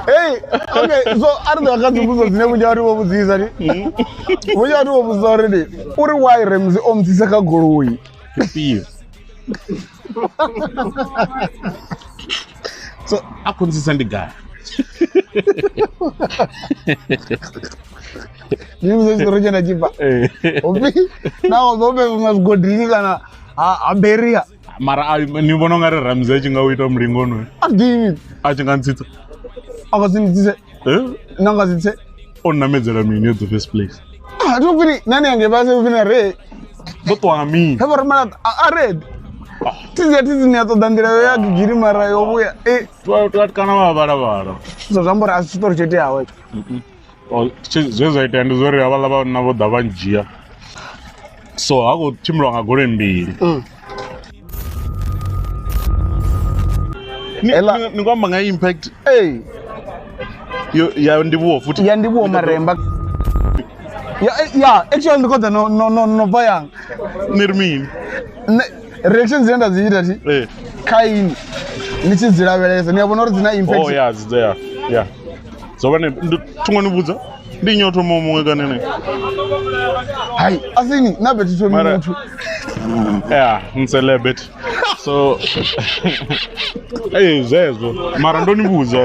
Hey, okay, so a ri ḓo kha dzimbudzo dzine vhunzhi ha vhathu vho vhudzisa ni. Vhunzhi ha vhathu vho vhudzisa uri ndi uri why Ramsey o mutsisa kha goloi. Ifhio? So A khou ntsitsa ndi gai? Ndi vhudza tshiṱori tshe nda tshi pfa. Upfi na ho vhe nga zwigodini kana ha Beria. Mara ni vhona ungari Ramsey a tshi nga u ita mulingo honoyo? A ḓivhi. A tshi nga ntsitsa? A nga si ntsitse. Eh? Na nga si tse. O nnamedzela mini at the first place? Ah, thi upfi nani hange vha se upfi na re. Ndo ṱuwa nga mini? He vho ri mara a re. Thizi ya thizi ni a ṱoḓa nḓila yo ya gigiri mara yo vhuya. Eh. Twa kana vha vhala vhala. So zwi amba uri a si tshiṱori tsho iteaho hetsho. Zwe zwa itea ndi zwori havhaḽa vhanna vho ḓa vha ndzhia. So ha khou tshimbilwa nga goloi mbili. Ni khou amba nga impact Ee. yo ya ndivhuwo futhi. Ya ndivhuwo maremba. Ya ya actually ndi khou ḓa no no no no bva yanga. Ni ri mini? Reaction dzine nda dzi ita thi kha ini ni tshi dzi lavhelesa ni a vhona uri dzi na impact. Oh ya dzi ya ya. Dzo vha ne thungo ni vhudza ndi nnyi o thoma muṅwe kana ne. Hai asini na bethu thomi muthu. Yeah, ncelebet. So eh zwezwo mara ndo ni vhudza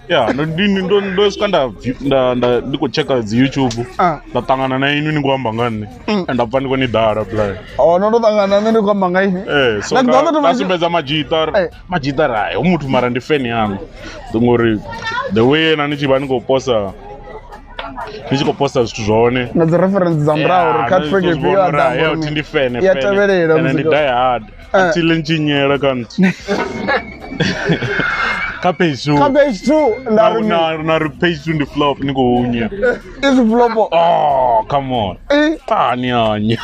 ya ndo ndo ndo swika nda nda ndi khou tsheka dzi YouTube nda ṱangana na inwi ni khou amba nga nṋe nda pfa ndi khou ni ḓala play. Oh no ndo ṱangana na nṋe ndi khou amba nga inwi. Eh so nda sumbedza madzhita madzhita ra hu muthu mara ndi fan yanga ngori the way na ni tshi vha ni khou posa ni tshi khou posta zwithu zwone na dzi reference dza murahu uri cut freak ifhio a ḓa thi ndi fan ya tevhelela ene ndi die hard until ni tshinyela kha nthu kha page 2 kha page 2 nda ri na ri page 2 ndi flop ni khou nya is flop. Oh come on. Ah ni anya.